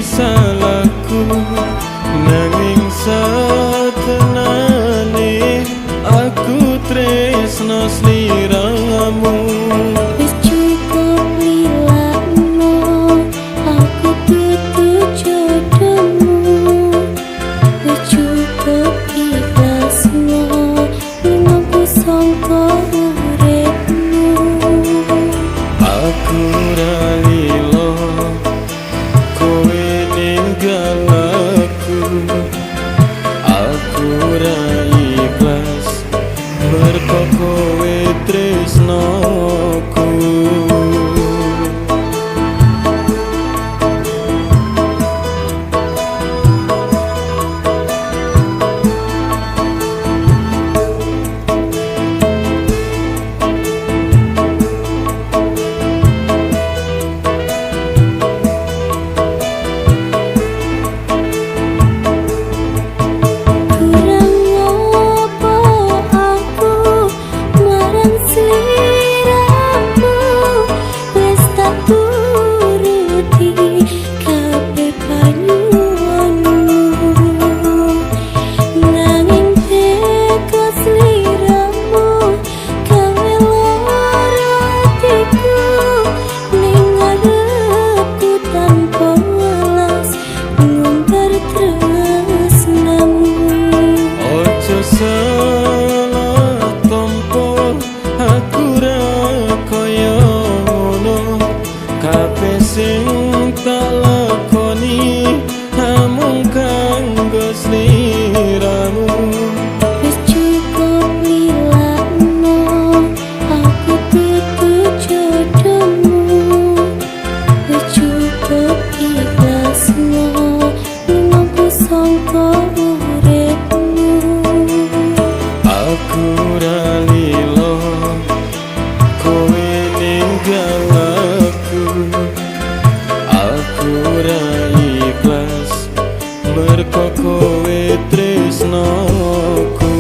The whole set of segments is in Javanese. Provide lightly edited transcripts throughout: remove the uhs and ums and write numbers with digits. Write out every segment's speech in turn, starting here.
Salahku nanging satenane aku tresno sliramu. Wis cukup lilakno aku dudu jodohmu, wis cukup ikhlasno lungaku sangka uripmu. Aku ra lilo kowe ninggal aku, aku ra ikhlas merko kowe tresnoku. Kurang ngopo aku marang sliramu, wis tak turuti kabeh panyuwunmu, nanging teko sliramu gawe lara atiku ning ngarepku tanpa welas ngumbar tresnamu. Ojo salah tompo aku ra kaya ngono, kabeh sing tak lakoni namung kanggo sliramu. Wis cukup lilakno aku dudu jodohmu, wis cukup ikhlasno lungaku sangka uripmu. Aku ra lilo kowe ninggal aku, aku ra ikhlas merko kowe tresnoku.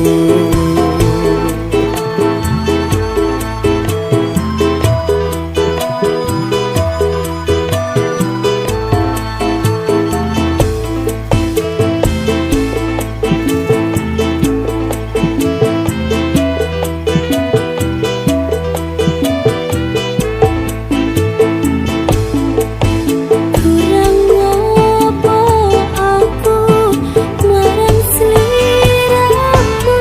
Kurang ngopo aku marang sliramu,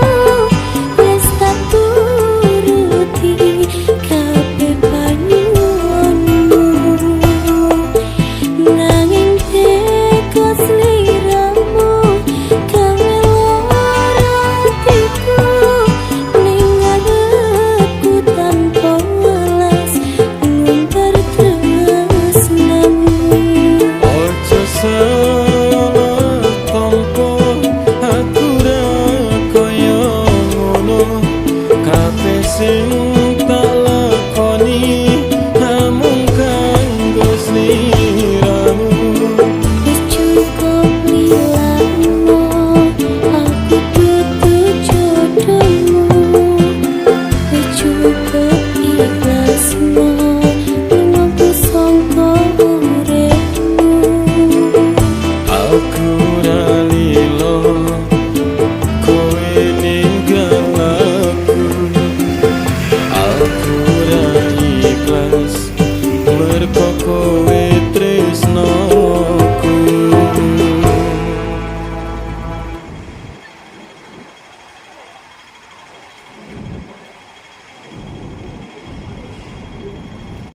wis tak turuti kabeh panyuwunmu, nanging teko sliramu gawe lara atiku ning ngarepku tanpa welas ngumbar tresnamu. Ojo salah tompo aku ra kaya ngono, kabeh sing tak lakoni namung kanggo sliramu. Wis cukup lilakno aku dudu jodohmu, wis cukup ikhlasno lungaku sangka uripmu. Aku ra